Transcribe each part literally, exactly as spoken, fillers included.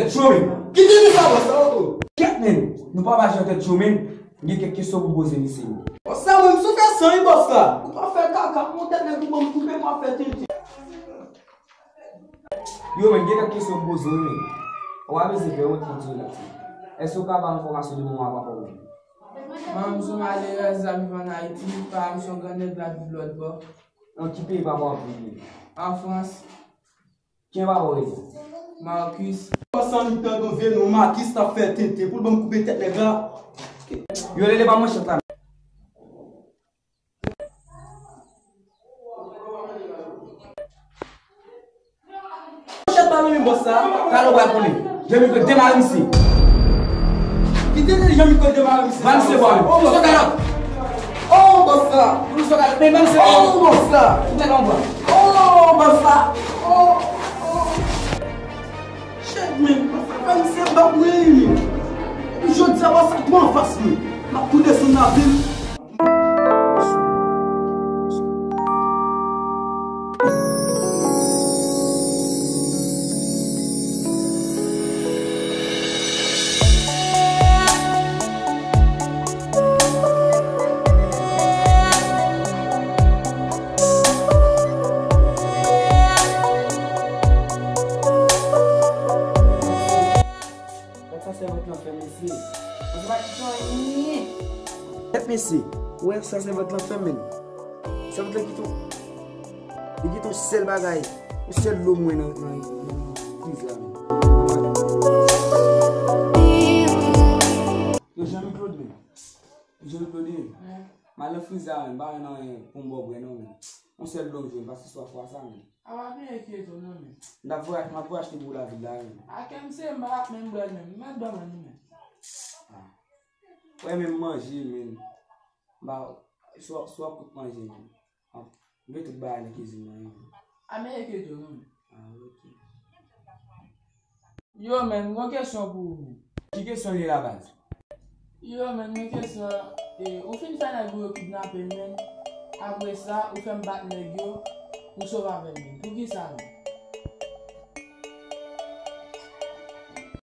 Tèt cho, men. Ki tenten sa, bòs la, oh, oh. Kèt, men. Nou pa mache nan tèt cho, men. M gen kèk kesyon pou poze misye, men. Bòs la, mwen, m sou fè san, wi, bòs la. Ou pa fè kaka, pou tèt nèg ou ban m koupe, m ap fè tenten. Yo, men, gen kèk kesyon pou poze w, men. Ou pa bezwen pè, ou mèt kontinye la. Èske ou ka ba m enfòmasyon de manman papa w? Manman m se yon malerèz, l ap viv ann Ayiti, papa m se yon grannèg, l ap viv lòt bò. Nan ki peyi papa w ap viv li? An Frans. Kijan papa w rele? Marcus. Bòs la, m tande yon vye non Marcus t ap fè tenten pou l ban m koupe tèt nèg la. Yo, rele pa manchèt la. Manchèt pa menm bòs la. Talè w pral konnen. Jean Miclaude demare misye. Kite Jean Miclaude demare misye. Ba misye bwa. Oh, bòs la. Oh, bòs la. Ba misye bwa. Oh, bòs la. Ou tèt anba. Oh, bòs la. Oh, oh. Shit, man. Bòs la, ba misye bwa, wi. Epi jodi a, bòs la tou anfas mwen. M ap tou desann nan vil. Gad sa sèvant lan fè, mesye. Mesye pa kite anyen. Kèt, mesye, ou wè sa sèvant lan fè, menn? Sèvant lan kite yon, li kite yon sèl bagay, yon sèl dlo mwen nan, nan, nan friz la, menn. Yo, Jean Miclaude, menn. Jean Miclaude, menn. M al nan friz la, menn, m pa jwenn anyen pou m ba w bwè, non, menn. Yon sèl dlo m jwenn, paske swaf ou a sa, menn. A, pa byen enkyete w non, men. M ap voye, m ap voye achte pou ou lavil la, men. A, kè m se m pa t ap menm bwè l menm. M mèt ban mwen li, men. A. Ou renmen manje, men. M pa, si w ap, si w ap kout manje, men. A, m gen tout bagay nan kizin mwen, men. A, men enkyete w non, men. A, ok. Yo, men, m gen yon kesyon pou ou, men. Ki kesyon li ye la, baz? Yo, men, men kesyon an, e, ou fin fè nèg ou yo kidnape m, men. Apre sa, ou fè m bat nèg yo, ou sove avè m, men. Poukisa, men?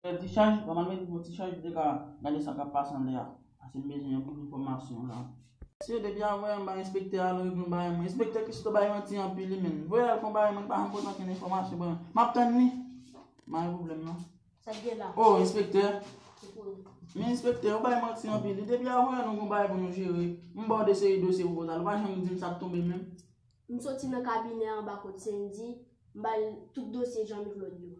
Fè ti chaj, pa mal mete pou ti chaj, pou te ka gade sa k ap pase anlè a. Pase m bezwen yon bout enfòmasyon la. Se depi avanyè m bay enspektè a, l regle yon bagay mwen. Enspektè Christo bay manti anpil, li menm. Voye al fè yon bagay mwen, li pa janm pote ankenn enfòmasyon ban mwen. M ap tann li. M pa gen pwoblèm, non. Sa k gen la? Oh, enspektè. Ki pou li? Men enspektè, ou bay manti anpil. Li depi avanyè nou gen yon bagay pou nou jere. M ba w de seri dosye pou w ta. Ou pa janm di m sa k tonbe menm. M soti nan kabinè anba kot Sendy, m ba l tout dosye Jean Miclaude yo.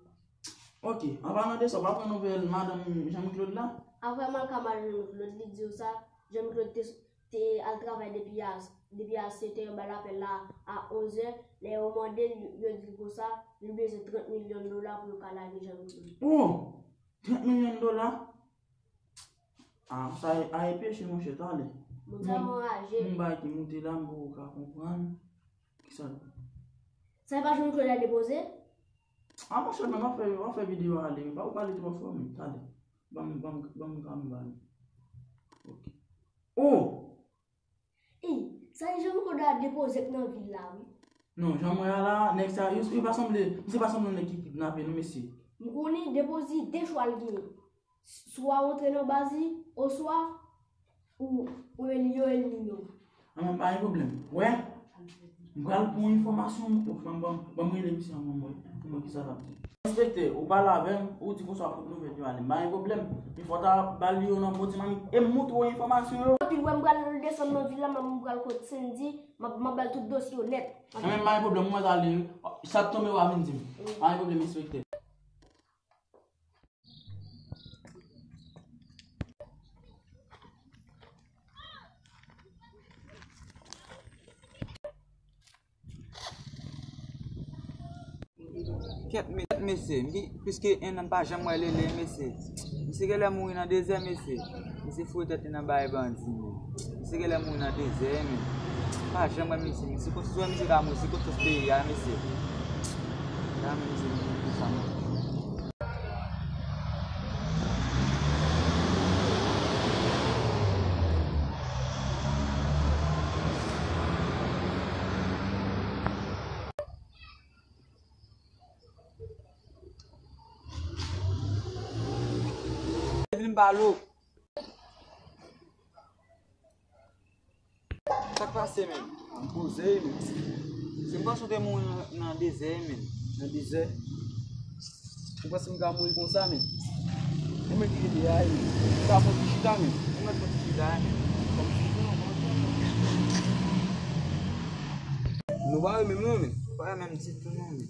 Ok, an palan de sa, ou pa pran nouvèl madanm Jean Miclaude la? Apre m al ka madanm Jean Miclaude, li di w sa, Jean Miclaude te, te al travay depi a, depi a sèt è, yo ba l apèl la a onz è, lè yo mande l, yo di l konsa, li bezwen trant milyon dola pou yo ka lage Jean Miclaude. Oh! Trant milyon dola? Ah, sa a e peche, monchè, talè. Moun sa yo anraje. Yon bagay ki moute la, m poko ka konprann. Kisa l? Sa e pa Jean Miclaude al depoze? Ah, monchè, men w ap fè, w ap fè videyo a ale, men pa ou pale twò fò, men, talè. Ban m, ban m, ban m kanpe ba li. Ok. Oh! Ey, sa e Jean Miclaude al depoze k nan vil la, wi. Non, jan m wè a la, nèg sa, yo, yo pa sanble, misye pa sanble yon nèg ki kidnape, non, mesye. M konnen depoze de chwa l genyen. Swa w antre nan baz li, oswa ou, ou el-, yo elimine w. An, pa gen pwoblèm. Wè, m pral pran enfòmasyon, ban m, ban m, ban m rele misye anvan m wè, pou m wè kisa l ap di. Enspektè, ou pale avè m, ou di konsa w ap fout nouvèl yo ale. M pa gen pwoblèm. Men fò w ta ba li yo nan bon ti mannyè. E m montre w enfòmasyon yo. Anpil, wè, m pral desann nan vil la, m pral kot Sendy, m ap, m ap ba l tout dosye yo nèt. Anben, m pa gen pwoblèm, ou mèt ale wi. Sa k tonbe w a vin di m. Wi. Pa gen pwoblèm, enspektè. Kèt, me-, kèt, mesye, m gen plis ke en an m pa janm wè Lele, mesye. Misye genlè mouri nan dezè, mesye. Misye foure tèt li nan bay bandi, men. Misye genlè mouri nan dezè, men. M pa janm wè misye. Misye konsyans wè misye ka mouri, se konsyans peyi a, mesye. Janm misye mouri konsa, men. Palo. Sa k pase, menn? M poze, menn. Se m panse w te mouri nan, nan dezè, menn. Nan dezè? Ou panse m ka mouri konsa, menn? Ou mèt rete a, menn. Ou ka fè yon ti chita, menn. Ou mèt fè yon ti chita, menn. Kòm si pou nou, bon, nou pa renmen menm, non, menn. Pa renmen m ditou, non, menn.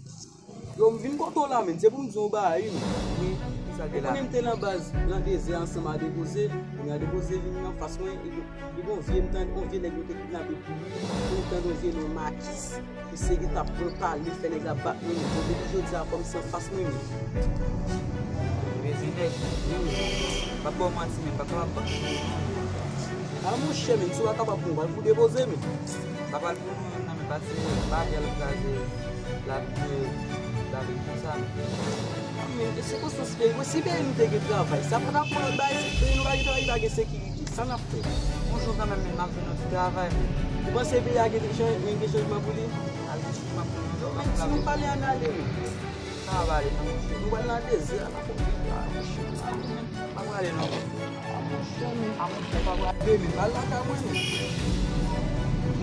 Yo, m vin kote w la, menn. Se pou m di w yon bagay, wi, menn. Wi, ki sa k te la, menn? Ou konnen m te nan baz, nan dezè ansanm a Depoze. Kounye a Depoze vin nan fas mwen, epi li gon vye, m tande yon vye nèg yo te kidnape pou li. Epi m tande yon vye non Makis. Misye gentan ap pran pale, fè nèg la bat mwen, menn. Jodi a, jodi a, kòm se anfas mwen, menn. Vye nèg. Wi, menn. M p ap ba w manti, menn. M pa kapab ba. A, monchè, menn, si w pa kapab, bon, w pral pou Depoze, menn. M pa pral pou nou menm, non, menn, paske bagay ap kraze lavi de David konsa, menn. A, menn, e sikonstans peyi, mwen, si peyi nou te gen travay, sa pa t ap pran lòt bagay, si peyi nou pa gen travay, pa gen sekirite, sa n ap fè? Yon jou kanmenm, menn, m ap jwenn yon ti travay, menn. Ou panse peyi a gen chan-, gen chanjman pou li? Al gen chanjman pou li, non, menn, si nou pale ann ale, menn. Sa va ale, non, monchè. Nou pral nan dezè a, la fòk nou pale, monchè. M pa prale, non. A, monchè, menn. A, monchè, pa prale, menn. M al lakay mwen, menn.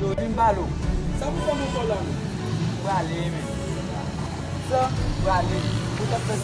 Yo, vin pale w. Sa pou fè m ankò la, menn? Prale, menn. Sa? Prale. Ou t ap fè